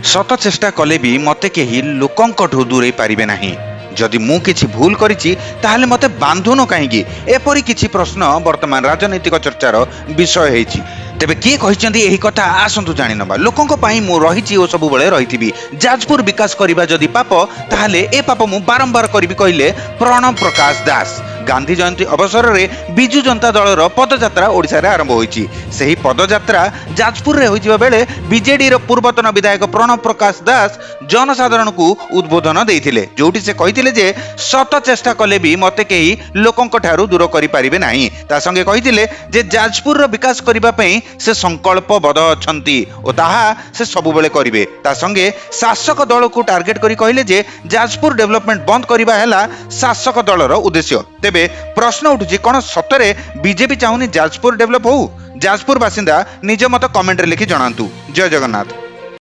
ଶତ ଚେଷ୍ଟା କଲେ ବି ମୋତେ କେହି ଲୋକଙ୍କଠୁ ଦୂରେଇ ପାରିବେ ନାହିଁ। ଯଦି ମୁଁ କିଛି ଭୁଲ କରିଛି, ତାହେଲେ ମୋତେ ବାନ୍ଧୁନ କାହିଁକି? ଏପରି କିଛି ପ୍ରଶ୍ନ ବର୍ତ୍ତମାନ ରାଜନୈତିକ ଚର୍ଚ୍ଚାର ବିଷୟ ହେଇଛି। ତେବେ କିଏ କହିଛନ୍ତି ଏହି କଥା, ଆସନ୍ତୁ ଜାଣିନେବା। ଲୋକଙ୍କ ପାଇଁ ମୁଁ ରହିଛି ଓ ସବୁବେଳେ ରହିଥିବି। ଯାଜପୁର ବିକାଶ କରିବା ଯଦି ପାପ, ତାହେଲେ ଏ ପାପ ମୁଁ ବାରମ୍ବାର କରିବି, କହିଲେ ପ୍ରଣବ ପ୍ରକାଶ ଦାସ। ଗାନ୍ଧୀ ଜୟନ୍ତୀ ଅବସରରେ ବିଜୁ ଜନତା ଦଳର ପଦଯାତ୍ରା ଓଡ଼ିଶାରେ ଆରମ୍ଭ ହୋଇଛି। ସେହି ପଦଯାତ୍ରା ଯାଜପୁରରେ ହୋଇଥିବା ବେଳେ ବିଜେଡିର ପୂର୍ବତନ ବିଧାୟକ ପ୍ରଣବ ପ୍ରକାଶ ଦାସ ଜନସାଧାରଣଙ୍କୁ ଉଦ୍ବୋଧନ ଦେଇଥିଲେ, ଯୋଉଠି ସେ କହିଥିଲେ ଯେ ଶତ ଚେଷ୍ଟା କଲେ ବି ମୋତେ କେହି ଲୋକଙ୍କ ଠାରୁ ଦୂର କରିପାରିବେ ନାହିଁ। ତା ସଙ୍ଗେ କହିଥିଲେ ଯେ ଯାଜପୁରର ବିକାଶ କରିବା ପାଇଁ ସେ ସଂକଳ୍ପବଦ୍ଧ ଅଛନ୍ତି ଓ ତାହା ସେ ସବୁବେଳେ କରିବେ। ତା ସଙ୍ଗେ ଶାସକ ଦଳକୁ ଟାର୍ଗେଟ କରି କହିଲେ ଯେ ଯାଜପୁର ଡେଭଲପମେଣ୍ଟ ବନ୍ଦ କରିବା ହେଲା ଶାସକ ଦଳର ଉଦ୍ଦେଶ୍ୟ। ତେବେ ପ୍ରଶ୍ନ ଉଠୁଛି, କ'ଣ ସତରେ ବିଜେପି ଚାହୁଁନି ଯାଜପୁର ଡେଭଲପ ହଉ? ଯାଜପୁର ବାସିନ୍ଦା ନିଜ ମତ କମେଣ୍ଟରେ ଲେଖି ଜଣାନ୍ତୁ। ଜୟ ଜଗନ୍ନାଥ।